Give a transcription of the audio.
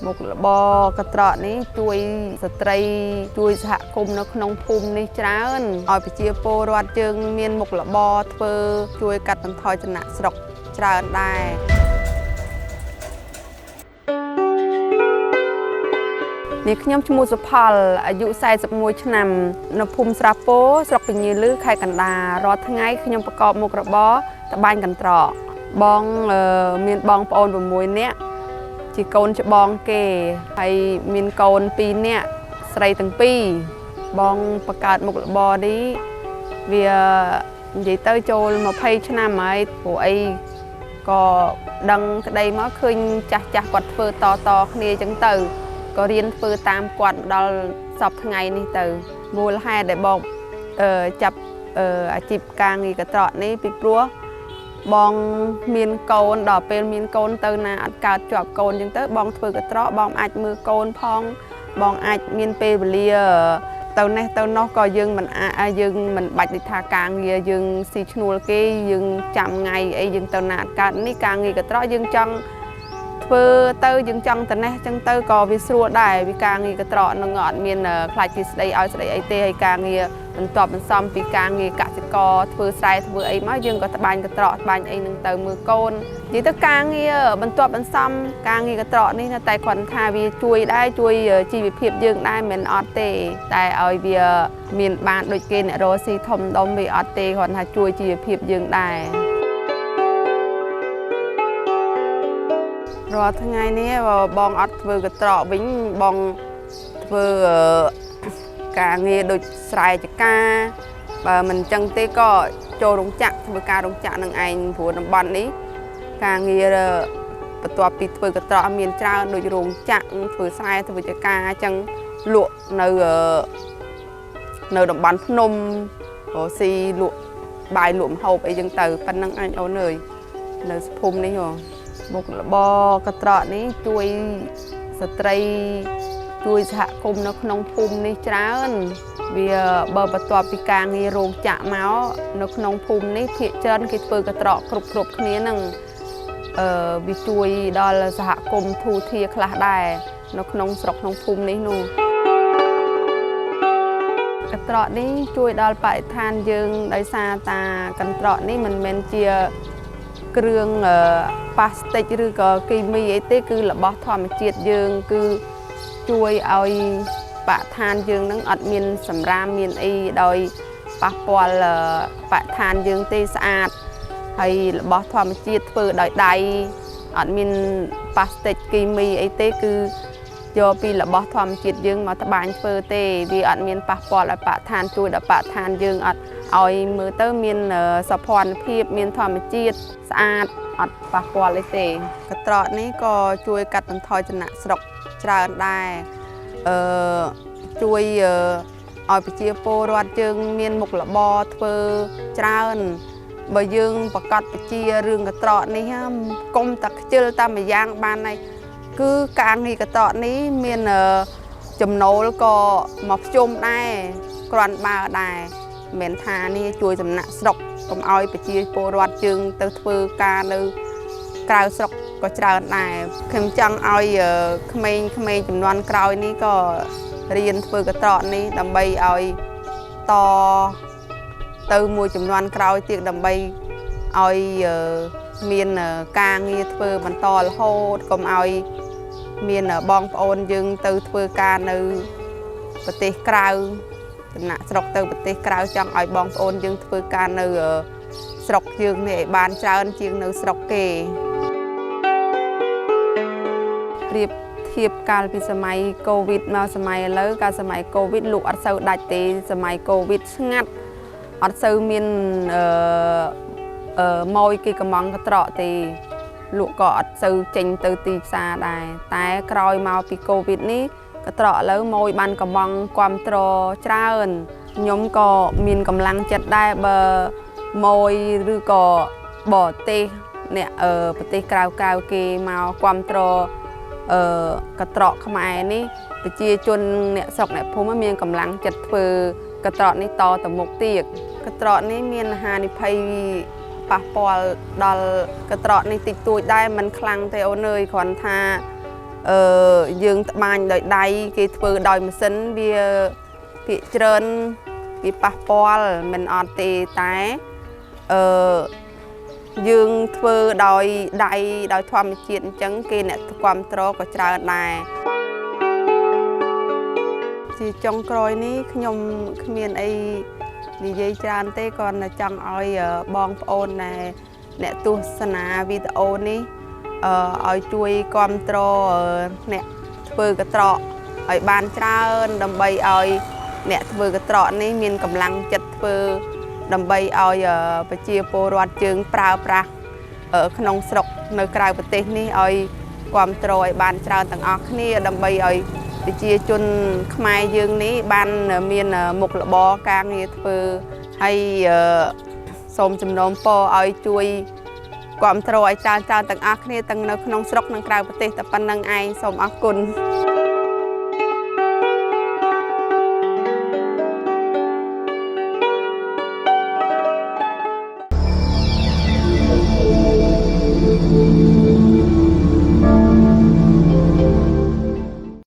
មុខរបរកន្ត្រកនេះជួយស្ត្រីជួយសហគមន៍នៅក្នុងភូមិនេះច្រើនឲ្យប្រជាពលរដ្ឋយើងមានមុខរបរធ្វើជួយកាត់បន្ថយចំណាកស្រុកច្រើនដែរនេះខ្ញុំឈ្មោះសុផលអាយុ41ឆ្នាំនៅភូមិស្រះពោស្រុកពញាលឺខេត្តកណ្ដាលរាល់ថ្ងៃខ្ញុំប្រកបមុខរបរត្បាញកន្ត្រកបងមានបងប្អូន6នាក់ជាកូនច្បងគេហើយមានកូន2នាក់ស្រីទាំងពីរបងបង្កើតមុខរបរនេះវានិយាយទៅចូល20ឆ្នាំហើយព្រោះអីក៏ដឹងក្តីមកឃើញចាស់ចាស់គាត់ធ្វើតតគ្នាអញ្ចឹងទៅក៏រៀនធ្វើតាមគាត់ដល់សប្តាហ៍ថ្ងៃនេះទៅមូលហេតុដែលបងចាប់អាជីពការងារកន្ត្រកនេះពីព្រោះបងមានកូនដល់ពេលមានកូនទៅណាអត់កើតជាប់កូនអញ្ចឹងទៅបងធ្វើកន្ត្រកបងអាចមើលកូនផងបងអាចមានពេលវេលាទៅនេះទៅនោះក៏យើងមិនអាចយើងមិនបាច់ដូចថាការងារយើងស៊ីឈ្នួលគេយើងចាំថ្ងៃអីយើងទៅណាអត់កើតនេះការងារកន្ត្រកយើងចង់ធ្វើទៅយើងចង់ទៅនេះចឹងទៅក៏វាស្រួលដែរវាការងារកន្ត្រកនឹងអត់មានខ្លាចគេស្ដីឲ្យស្ដីអីទេហើយការងារបន្ទាប់បន្សំពីការងារកសិករធ្វើស្រែធ្វើអីមកយើងក៏ត្បាញកន្ត្រកត្បាញអីនឹងទៅមើលកូននិយាយទៅការងារបន្ទាប់បន្សំការងារកន្ត្រកនេះតែគ្រាន់ថាវាជួយដែរជួយជីវភាពយើងដែរមិនអត់ទេតែឲ្យវាមានបានដូចគេអ្នករកស៊ីធំដុំវាអត់ទេគ្រាន់ថាជួយជីវភាពយើងដែររាល់ថ្ងៃនេះបងអត់ធ្វើកន្ត្រកវិញបងធ្វើការងារដូចស្រែចម្ការបើមិនចឹងទេក៏ចូលរោងចក្រធ្វើការរោងចក្រនឹងឯងព្រោះតំបន់នេះការងារបន្ទាប់ពីធ្វើកន្ត្រកមានច្រើនដូចរោងចក្រធ្វើស្រែធ្វើចម្ការអញ្ចឹងលក់នៅតំបន់ភ្នំរកស៊ីលក់បាយលក់ម្ហូបអីចឹងទៅប៉ុណ្្នឹងអញអូនអើយនៅភូមិនេះហ៎មុខរបរកន្ត្រកនេះជួយស្ត្រីជួយសហគមន៍នៅក្នុងភូមិនេះច្រើនវាបើបន្ទាប់ពីការងាររោងចក្រមកនៅក្នុងភូមិនេះភាគច្រើនគេធ្វើកន្ត្រកគ្រប់គ្នានឹងវាជួយដល់សហគមន៍ធូរធារខ្លះដែរនៅក្នុងស្រុកក្នុងភូមិនេះនោះកន្ត្រកនេះជួយដល់បរិស្ថានយើងដោយសារតាកន្ត្រកនេះមិនមែនជាគ្រឿងប្លាស្ទិកឬក៏គីមីអីទេគឺរបស់ធម្មជាតិយើងគឺជួយឲ្យបរិស្ថានយើងនឹងអត់មានសម្រាមមានអីដោយប៉ះពាល់បរិស្ថានយើងទេស្អាតហើយរបស់ធម្មជាតិធ្វើដោយដៃអត់មានប្លាស្ទិកគីមីអីទេគឺយកពីរបស់ធម្មជាតិយើងមកត្បាញធ្វើទេវាអត់មានប៉ះពាល់ឲ្យបរិស្ថានជួយដល់បរិស្ថានយើងអត់ឲ្យមើលទៅមានសោភ័ណភាពមានធម្មជាតិស្អាតអត់ប៉ះពាល់អីទេកន្ត្រកនេះក៏ជួយកាត់បន្ថយចំណាកស្រុកច្រើនដែរជួយឲ្យប្រជាពលរដ្ឋយើងមានមុខរបរធ្វើច្រើនបើយើងប្រកាសប្រជារឿងកន្ត្រកនេះកុំតែខ្ជិលតាមម្យ៉ាងបានហើយគឺការងារកន្ត្រកនេះមានចំណូលក៏មកភ្ជុំដែរគ្រាន់បើដែរមិនមែនថានេះជួយចំណាកស្រុកកុំឲ្យប្រជាពលរដ្ឋយើងទៅធ្វើការនៅក្រៅស្រុកក៏ច្រើនដែរខ្ញុំចង់ឲ្យក្មេងៗចំនួនក្រោយនេះក៏រៀនធ្វើកន្ត្រកនេះដើម្បីឲ្យតទៅមួយចំនួនក្រោយទៀតដើម្បីឲ្យមានការងារធ្វើបន្តរហូតកុំឲ្យមានបងប្អូនយើងទៅធ្វើការនៅប្រទេសក្រៅចំណាកស្រុកទៅប្រទេសក្រៅចង់ឲ្យបងប្អូនយើងធ្វើការនៅស្រុកយើងនេះឲ្យបានច្រើនជាងនៅស្រុកគេប្រៀបធៀបកាលពីសម័យកូវីដមកសម័យឥឡូវកាលសម័យកូវីដលក់អត់សូវដាច់ទេសម័យកូវីដស្ងាត់អត់សូវមានម៉ួយគេកំងកន្ត្រកទេលក់ក៏អត់សូវចេញទៅទីផ្សារដែរតែក្រោយមកពីកូវីដនេះកន្ត្រកឥឡូវម៉ួយបានកំងគាំទ្រច្រើនខ្ញុំក៏មានកម្លាំងចិត្តដែរបើម៉ួយឬក៏បរទេសអ្នកប្រទេសក្រៅគេមកគាំទ្រកន្ត្រកខ្មែរនេះប្រជាជនអ្នកស្រុកអ្នកភូមិមានកម្លាំងចិត្តធ្វើកន្ត្រកនេះតទៅមុខទៀតកន្ត្រកនេះមានហានិភ័យប៉ះពាល់ដល់កន្ត្រកនេះតិចតួចដែរមិនខ្លាំងទេអូនអើយគ្រាន់ថា យើងត្បាញដោយដៃគេធ្វើដោយម៉ាស៊ីនវាភាគច្រើនវាប៉ះពាល់មិនអត់ទេតែអឺយើងធ្វើដោយដៃដោយធម្មជាតិអញ្ចឹងគេអ្នកគ្រប់គ្រងក៏ច្រើនដែរជាចុងក្រោយនេះខ្ញុំគ្មានអីនិយាយច្រើនទេគ្រាន់តែចង់ឲ្យបងប្អូនដែលអ្នកទស្សនាវីដេអូនេះឲ្យជួយគ្រប់គ្រងអ្នកធ្វើកន្ត្រកឲ្យបានច្រើនដើម្បីឲ្យអ្នកធ្វើកន្ត្រកនេះមានកម្លាំងចិត្តធ្វើដើម្បីឲ្យប្រជាពលរដ្ឋយើងប្រើប្រាស់ក្នុងស្រុកនៅក្រៅប្រទេសនេះឲ្យគ្រប់គ្រងឲ្យបានច្រើនទាំងអស់គ្នាដើម្បីឲ្យប្រជាជនខ្មែរយើងនេះបានមានមុខរបរការងារធ្វើហើយសូមសំណូមពរឲ្យជួយគ្រប់គ្រងឲ្យច្រើនច្រើនទាំងអស់គ្នាទាំងនៅក្នុងស្រុកនិងក្រៅប្រទេសតែប៉ុណ្ណឹងឯងសូមអរគុណ។